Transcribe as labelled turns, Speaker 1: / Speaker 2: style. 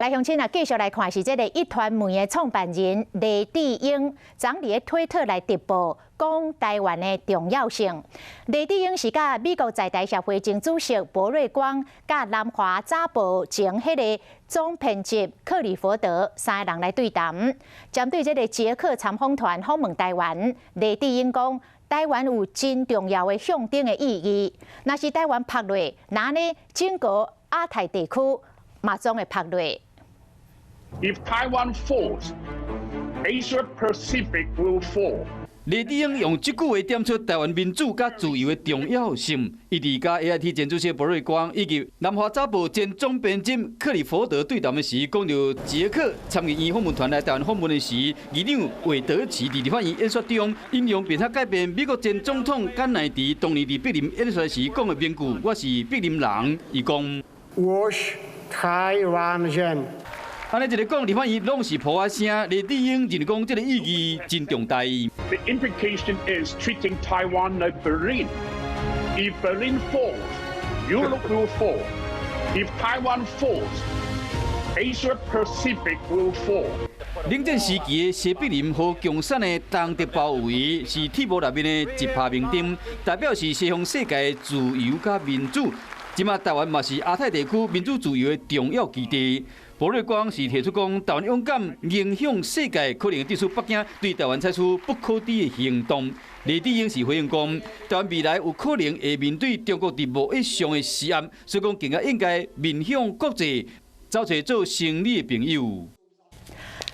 Speaker 1: 來鄉親啊，繼續來看是這个壹傳媒的創辦人黎智英，昨佇咧推特來直播講台灣的重要性。黎智英是佮美國在台協會前主席薄瑞光，佮南華早報前彼个總編輯克里佛德三个人來對談。針對這个捷克參訪團訪問台灣，黎智英講台灣有真重要的象徵的意義。若是台灣曝落，那呢整個亞太地區嘛總會曝落。
Speaker 2: If Taiwan falls, Asia Pacific will fall.
Speaker 3: 黎智英用這句話點出台灣民主佮自由的重要性。伊佇佮 AIT 前主席薄瑞光以及南華早報前總編輯克里佛德對談的時，講著捷克參議院訪問團來台灣訪問的時，議長韋德奇佇立法院演說中引用並且改編美國前總統甘乃迪當年佇柏林演說時講的名句：“我是柏林人。”伊講：
Speaker 4: 我是台灣人。
Speaker 3: 按呢一个講，立法院攏是噗仔聲，黎智英認為講這个意義真重大。
Speaker 2: The implication is treating Taiwan like Berlin. If Berlin falls, Europe will fall. If Taiwan falls, Asia Pacific will fall.
Speaker 3: 冷戰時期的西柏林予共產的東德包圍，是鐵幕內面的一拍明燈，代表是西方世界自由佮民主。這馬台灣嘛是亞太地區民主自由的重要基地。薄瑞光是提出講，台灣勇敢影響世界，可能會致使北京對台灣採取不可知的行動。黎智英是回應講，台灣未來有可能會面對中國佇貿易上的施壓，所以講更加應該面向國際，找揣做生理的朋友。